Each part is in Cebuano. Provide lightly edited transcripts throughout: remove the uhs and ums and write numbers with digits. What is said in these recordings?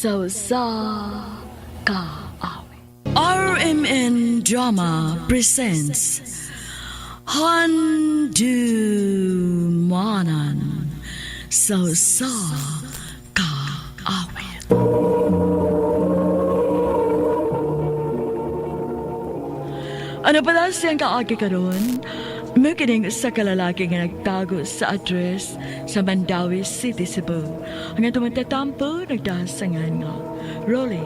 Sa usa ka awit. RMN Drama presents Handumanan sa usa ka awit. Ano pala siyang kaagi karon? Mukining sa kalalaki nga nagtago sa address sa Mandawi City, Cebu. Ang atong tatampo nagdasangan nga Rolly.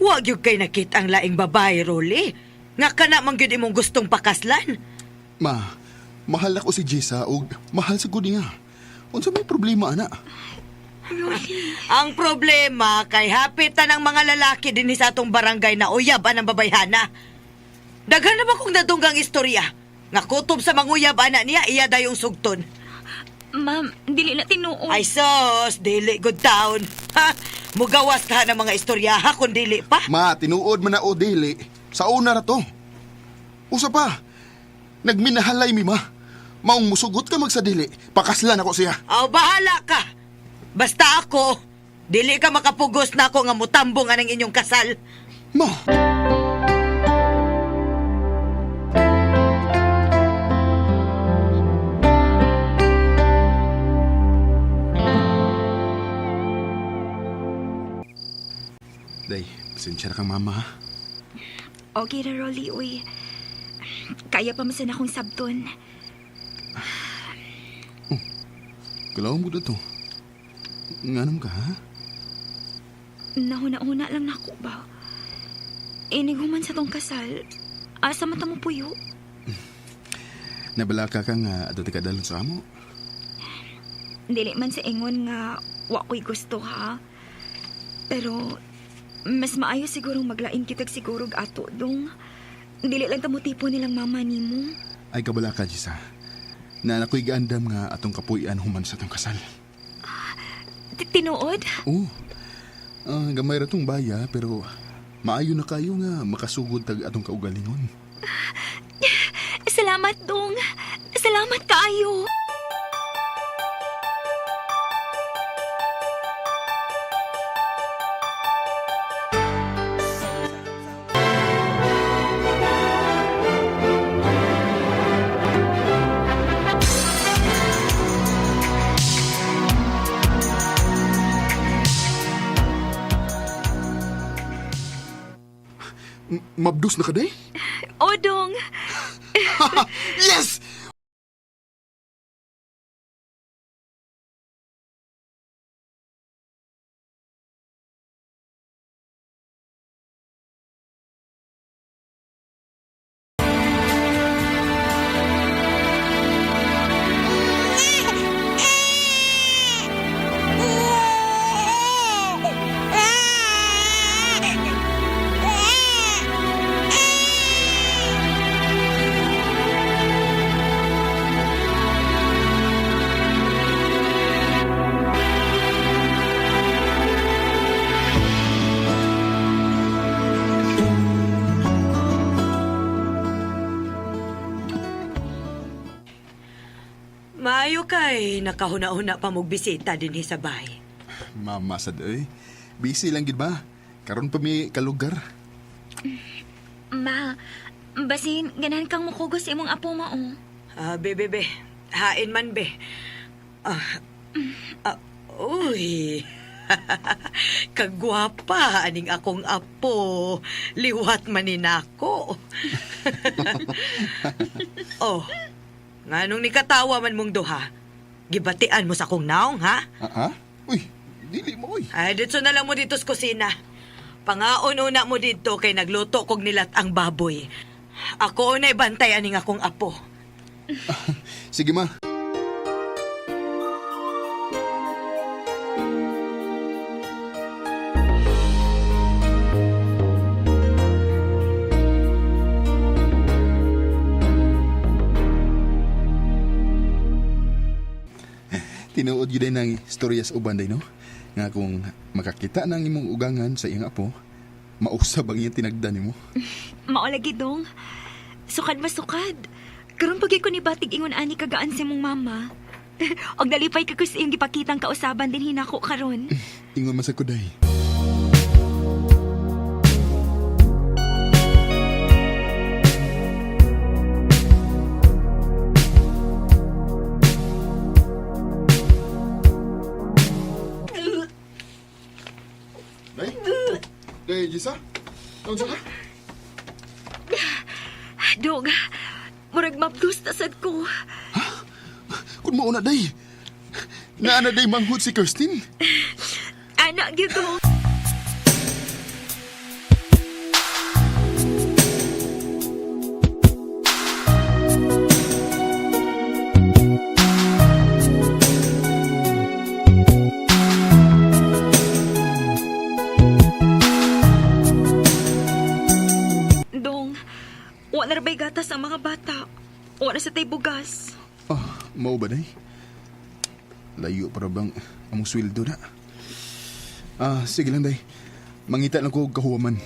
Wa gyud kay nakita ang laing babae, Rolly. Nga kana man gyud imong gustong pakaslan. Ma, mahal ako si Jessa og mahal sa gud niya. Unsa may problema ana? Ang problema kay hapit ta ng mga lalaki dinhi sa atong barangay na uyab anang babayhana. Daghan na ba kong nadunggang istorya? Nga kutob sa manguyab ana niya iya dayong sugton. Ma'am, dili na tinuod. Ay sus, dili good town. Ha? Mugawas ka ng mga istorya ha kung dili pa. Ma, tinuod man na o dili. Sa una ra to. Usa pa. Nagminahalay mi ma. Maong musugot ka magsadili. Pakaslan ako siya. Aw, bahala ka. Basta ako, dili ka makapugos na ako nga mutambong anang inyong kasal. Ma. Day, pasensya na kang mama ha. Okay ra, Rolly, uy. Kaya pa masan akong sabton. Kalaw mo to. Nganam ka ha? Nahuna-huna lang nako ba? Iniguman sa tong kasal, asa man ta mo puyo? Nabalaka ka nga ato ti kadalon sa amo. Dili man sa ingon nga wa ko'y gusto ha. Pero mas maayo siguro maglain kitag siguro og ato dong. Dili lang ta mo tipo nilang mama nimo. Ay kabalaka, Jisa. Na ako'y gaandam nga atong kapuy-an human sa atong kasal. Tinuod? Oo. Ah, gamay ra tong baya pero maayo na kayo nga makasugod tag atong kaugalingon. Salamat dong. Salamat kaayo. Mabdus na ka day? O dong. Yes! Maayo kay nakahuna-huna pa mong bisita dinhi sa bahay. Mama sad oy. Busy lang gid ba? Karon pa mi kalugar. Ma, basin ganahan kang mukugos sa imong apo mao. Ah, be, be, be. Hain man, be. Ah, ah, uy. Kagwapa aning akong apo. Liwat man ni nako. Oh, nganong nikatawa man mong duha? Gibatian mo sa akong naong, ha? Ah, ah? Uy, dili mo oy. Ay, dito na lang mo dito sa kusina. Pangaon una mo dito kay nagluto kog nilat ang baboy. Ako unay bantay aning akong apo. Sige ma. Tinuod gyud ang istorya sa uban day no. Nga kung makakita ng imong ugangan sa iyang apo, mausab ang iyang tinagda nimo. Mao lagi dong. Sukad masukad. Karon pagi ko ni batig ingon ani kagaan si mong mama. Og nalipay ka ko sa iyong gipakitang kausaban din hinako karon. Ingon man sa kuday. Day? Day, Gisa? Unsa ka? Dong, murag maplos na sad ko. Kun mao na day. Naa na day manghud si Kirsten. Ana gyud dong. Dong, wala ra ba'y gatas ang mga bata? Wala sa tay bugas. Oh, mao ba day? Layo para bang among sweldo na. Ah, sige lang day. Mangita lang ko og kahuwaman.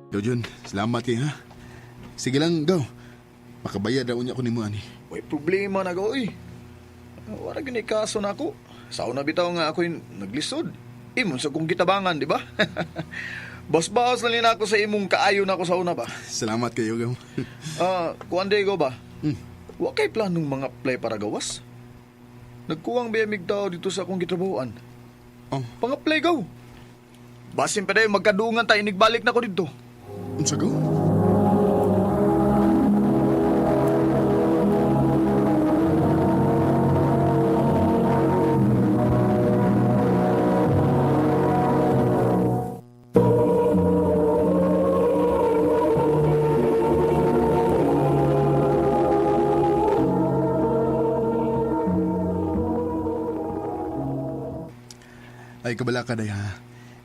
Gaw Jun, salamat kay ha. Sige lang, gaw. Makabayad daw unya ko nimo ani. Way problema na ko, oy. Wala gini kaso na ako. Sa una bitaw nga ako'y naglisod. Imon sa kong gitabangan, di ba? Basbaos na ako sa imong kaayo na ako sa una ba? Salamat kayo, gaw. Ah, kuan day go ba? Wa kay planong mga play para gawas? Nagkuwang biyamig tao dito sa akong gitrabahoan. Oh, Pang-play go. Basin pa dayon magkadungan tayo inigbalik na ko dito. unsa gaw? Ay kabala ka day ha.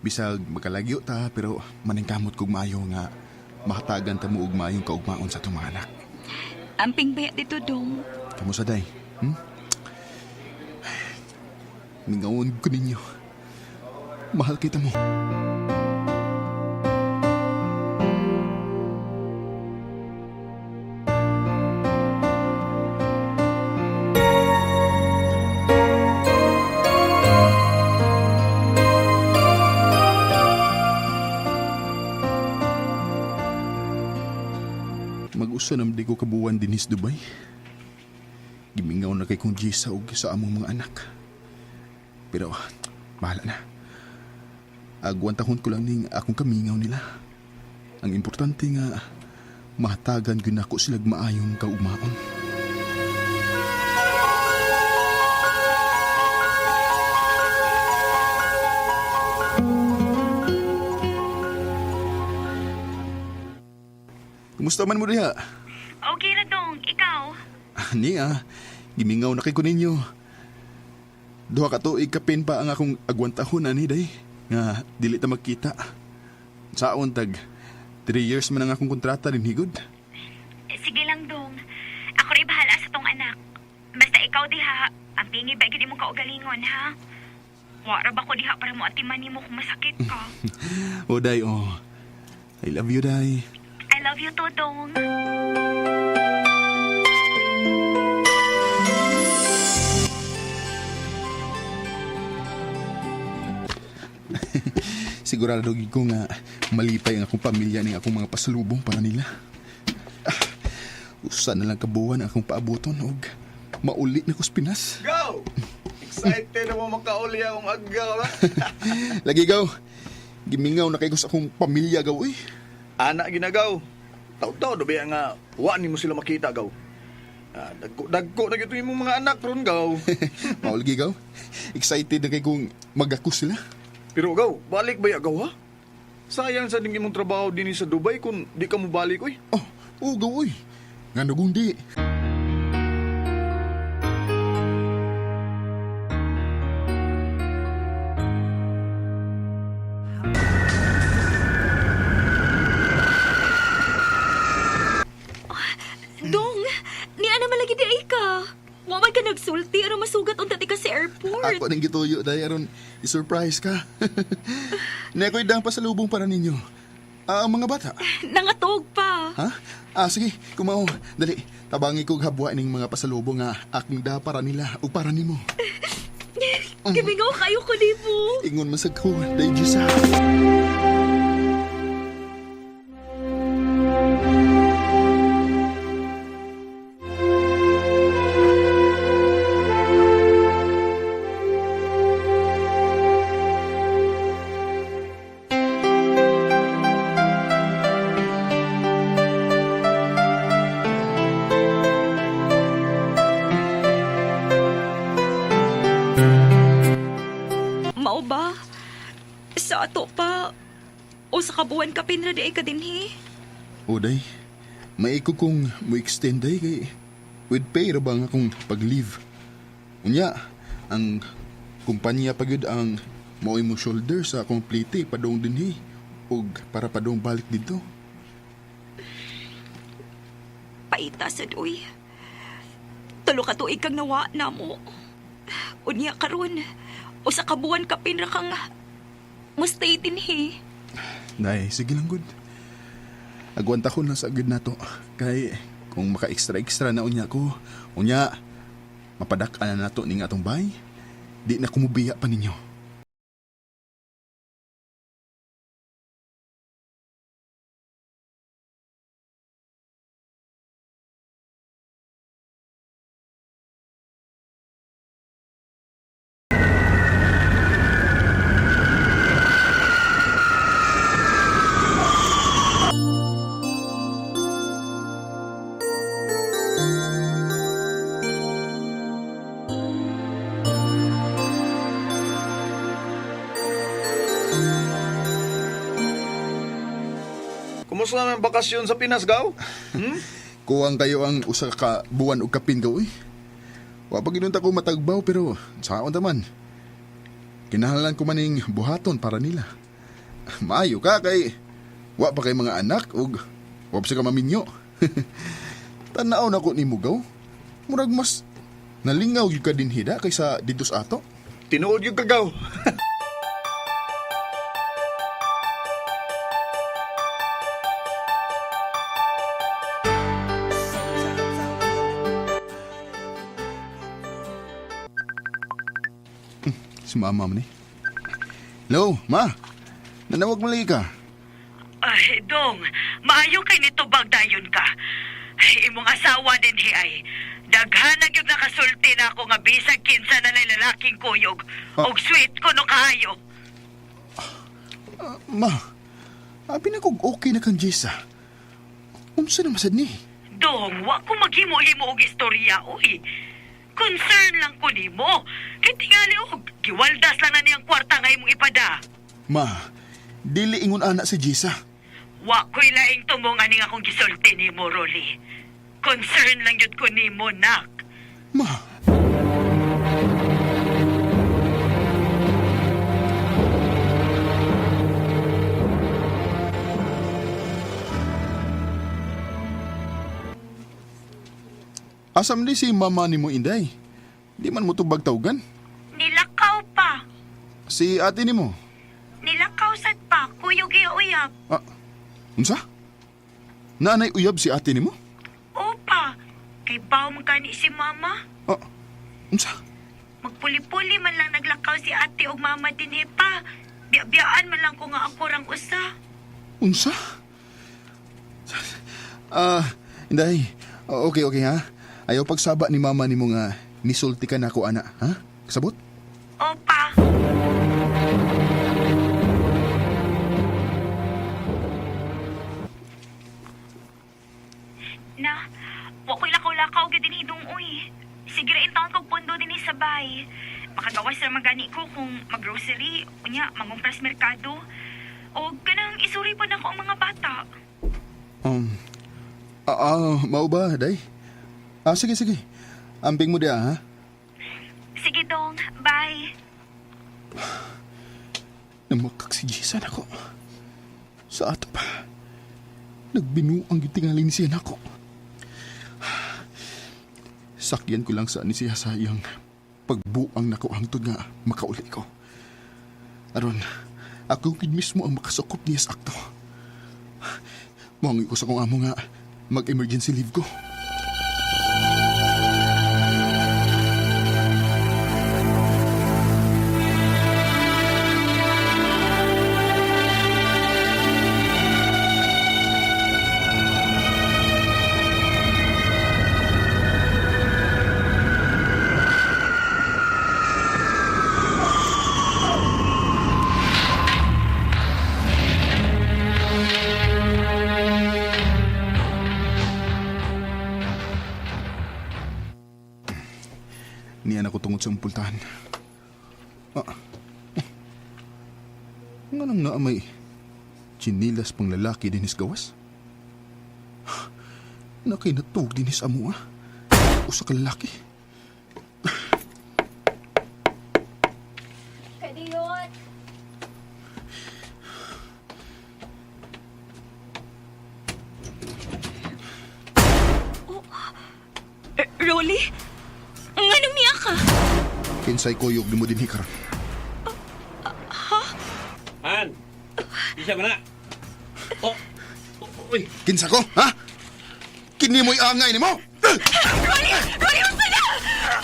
Bisag makalagyo ta pero maningkamot kog maayo nga mahatagan ta mo og maayong kaugmaon sa atong mga anak. Amping bayat dito, Dong. Kamusta day? Hmm? Mingawon ko ninyo. Mahal kita mo. Mag-usa naman di ko kabuwan din sa Dubai. Gimingaw na kay kong Jisa og sa among mga anak. Pero bahala na. Agwantahon ko lang ning akong kamingaw nila. Ang importante nga mahatagan gyud nako sila maayong kaumaon. Kumusta man mo diha? Okay ra, Dong. Ikaw? Niya, gimingaw na kay ko ninyo. Duha ka tuig kapin pa ang akong agwantahon ani day nga dili ta magkita. Saon tag 3 years man ang akong kontrata din higod. Sige lang, Dong. Ako rin bahala sa tong anak. Basta ikaw diha, ang pingi ba gid imong kaugalingon, ha? Wa ra ba ko diha para mo atiman nimo kung masakit ka? O day oh. I love you day. I love you too, Dong. Sigurado gid ko nga malipay ang akong pamilya ning akong mga pasalubong para nila. Ah, usa na lang kabuwan ang akong paabuton og mauli na ko sa Pinas. Go! Excited na mo makauli akong agaw. ha? Lagi gaw. Gimingaw na kay ko sa akong pamilya gaw uy. Ana ginagaw. Taw-taw do ba nga wa nimo sila makita gaw. Ah, dagko dagko na gyud imong mga anak ron gaw. Maulgi gaw. Excited na kay kung magako sila. Pero gaw, balik ba ya gaw ha? Sayang sa ding imong trabaho dinhi sa Dubai kung di ka mo balik oy. Oh, oh gaw uy. Ngano kung di. man ka nagsulti, aron masugat unta ti ka sa airport. Ako nang gituyo dahil aron i-surprise ka. Nekoy dang pasalubong para ninyo. Ah, ang mga bata. Nangatog pa. Ha? Ah, sige, kumao. Dali, tabangi kog habwa ning mga pasalubong nga akong da para nila ug para nimo. Gimingaw kayo ko nimo. Ingon man sad ko, day Jisa. Mao ba? Sa ato pa. O sa kabuan ka pinra di ay ka dinhi. O day, maiko kong mo extend day kay with pay ra ba nga akong pag-leave. Unya, ang kumpanya pa gyud ang maoy mo shoulder sa complete padong dinhi ug para padong balik didto. Paita sa doy. Tulo ka tuig kang nawa na mo. Unya karon. O sa kabuan ka pinra kang mustay dinhi. Day, sige lang good. Agwanta ko na sa good na to. Kay kung maka-extra-extra na unya ko, unya, mapadak-an na nato ning atong bay. Di na kumubiya pa ninyo. Kumusta naman ang bakasyon sa Pinas, gaw? Hmm? Kuwang kayo ang usa ka buwan og kapin gaw eh. Wa pa ginunta ko matagbaw pero sa man. Kinahanglan ko maning buhaton para nila. Maayo ka kay wa pa kay mga anak ug wa pa sa ka maminyo. Tanaw na ko nimo gaw. Murag mas nalingaw gyud ka dinhi da kaysa didto sa ato. Tinuod yung kagaw. Si mama man eh. Hello, ma. Nanawag mo lagi ka. Ay, Dong, maayo kay nito bagdayon ka. Ay, imong asawa din hi ay. Daghan na gyud nakasulti na ako nga bisag kinsa na lay lalaking kuyog. Ah. Og sweet kuno kaayo. Ma, abi na kog okay na kang Jessa. Unsa na masad ni? Dong, wa ko maghimo-himo og istorya, uy. Concern lang ko nimo. Kay tingali og giwaldas lang na niyang kwarta nga imong ipada. Ma, dili ingon ana si Jessa. Wa ko'y laing tumong aning akong gisulti nimo, Rolly. Concern lang yun ko nimo, nak. Ma. Asam di si mama ni mo Inday? Di man mo tubag tawgan. Nilakaw pa. Si ate ni mo. Nilakaw sad pa. Kuyog iya uyab. Ah, unsa? Naanay uyab si ate ni mo? Opa, kay baw man gani si mama. Ah, unsa? Magpuli-puli man lang naglakaw si ate og mama dinhi pa. Biya-biyaan man lang ko nga ako rang usa. Unsa? Ah, Inday. Okay, okay ha. Ayaw pagsaba ni mama nimo nga nisulti ka nako ana, ha? Kasabot? Opa. Na, wa ko'y lakaw-lakaw gyud dinhi dong uy. Sige ra intawon kog pundo dinhi sa bay. Makagawas ra magani ko kung maggrocery, unya mangumpras merkado. O kanang isuri pa nako ang mga bata. Um, mao ba, Day? Ah, sige, sige. Amping mo diya, ha? Sige dong, bye. Namakak si Jason ako. Sa ato pa. Nagbinuang gitingalin siya nako. Sakyan ko lang sa ni siya sa iyang pagbuang nako hangtod nga makauli ko. Aron, ako gid mismo ang makasukop niya sa akto. Moangoy ko sa kong amo nga mag-emergency leave ko. Niyan ako tungod sa umpultahan. Ah. Eh. Nga nang naa may chinilas pang lalaki dinis gawas? Nakinatug dinis amo ah. Usa ka lalaki. Kadiyot! Oh, Rolly? Nganong niya ka? Kinsay kuyog nimo dinhi karon. Han! Isa ba na? Oh! Uy! Kinsa ko, ha? Kini mo'y angay nimo? Rolly! Rolly, basta na!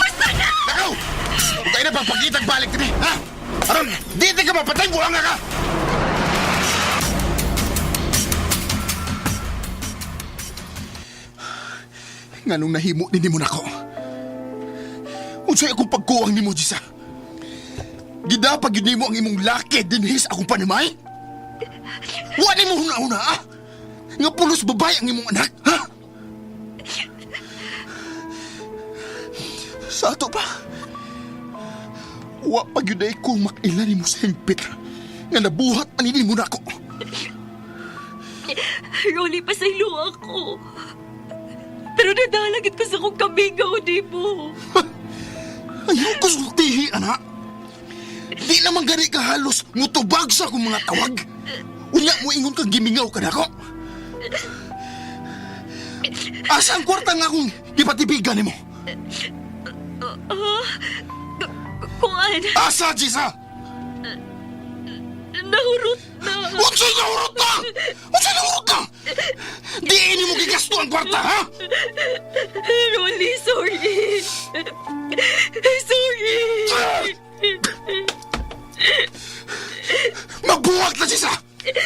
Basta na! Nakaw! Huwag kayo na pagpagitag balik dinhi, ha? Aron, di ka mapatay, buanga ka! Nganong nahimo ni nimo nako? Unsay akong pagkuwang nimo, Jisa? Gidapag yun nimo ang imong laki dinhi sa akong panimay? Wa nimo huna-huna, ha? Nga pulos babae ang imong anak, ha? Sa ato pa, wa pa gyud ay ko makila nimo sa hingpit nga nabuhat ani nimo nako. Rolly, pasaylo ako. Pero nadalagit ko sa kong kamingaw di mo. Ayaw ko sultihi, anak. Di naman gani ka halos mutubag sa akong mga tawag. Unya mo ingon kang gimingaw ka nako. Asa ang kwarta nga akong gipatibigan nimo? Kuan, Asa, Jisa? nahurot na. Unsay nahurot na? Unsay nahurot na? Di ini mo gigasto ang kwarta, ha? Rolly, sorry. Sorry. Magbuwag na, Jisa!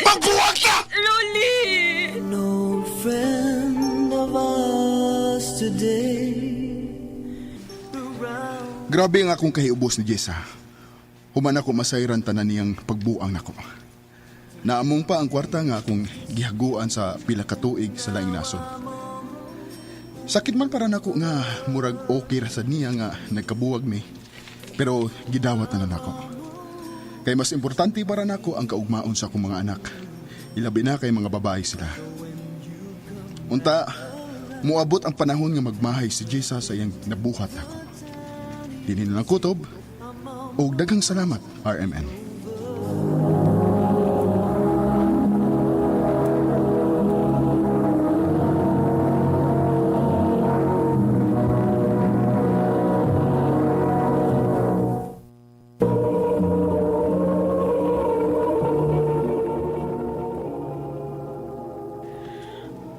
Magbuwag na! Rolly! No friend of ours today. Grabe ang akong kahiubos ni Jessa. Human ako masayran tanan niyang pagbuang nako. Naamong pa ang kwarta nga akong gihaguan sa pila ka tuig sa laing nasod. Sakit man para nako nga murag okay ra sad niya nga nagkabuwag mi. Pero gidawat na lang nako. Kay mas importante para nako ang kaugmaon sa akong mga anak. Ilabi na kay mga babae sila. Unta, muabot ang panahon nga magmahay si Jessa sa iyang nabuhat nako. Dinin na lang kutob. Og daghang salamat, RMN.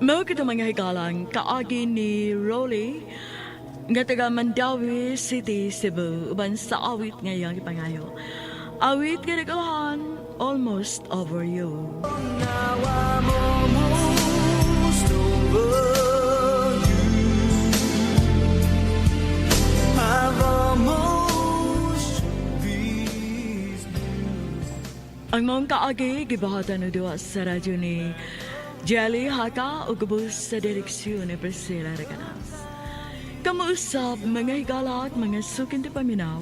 Mao kito mga higalang kaagi ni Rolly nga taga Mandawi City, Cebu, uban sa awit ngayong ipangayo. Awit nga nagalahan, Almost Over You. Now I'm almost over you. I've almost these. Ang mong kaagi, gibahatan o duwa sa radyo ni Jelly Haka o gubos sa direksyon ni Priscilla Recanas. Kamuusap, mga higala at mga sukin di paminaw,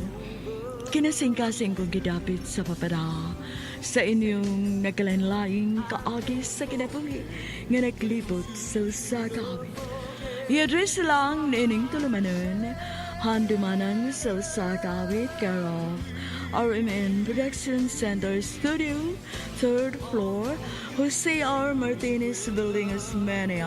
kinasingkasing kong gidapit sa papada sa inyong nagkalanlaing kaagi sa kinabuhi nga naglibot sa usa ka awit. I-address lang niining tulumanon, handumanan sa usa ka awit, care of RMN Production Center Studio, third floor, Jose R. Martinez Building, Osmeña.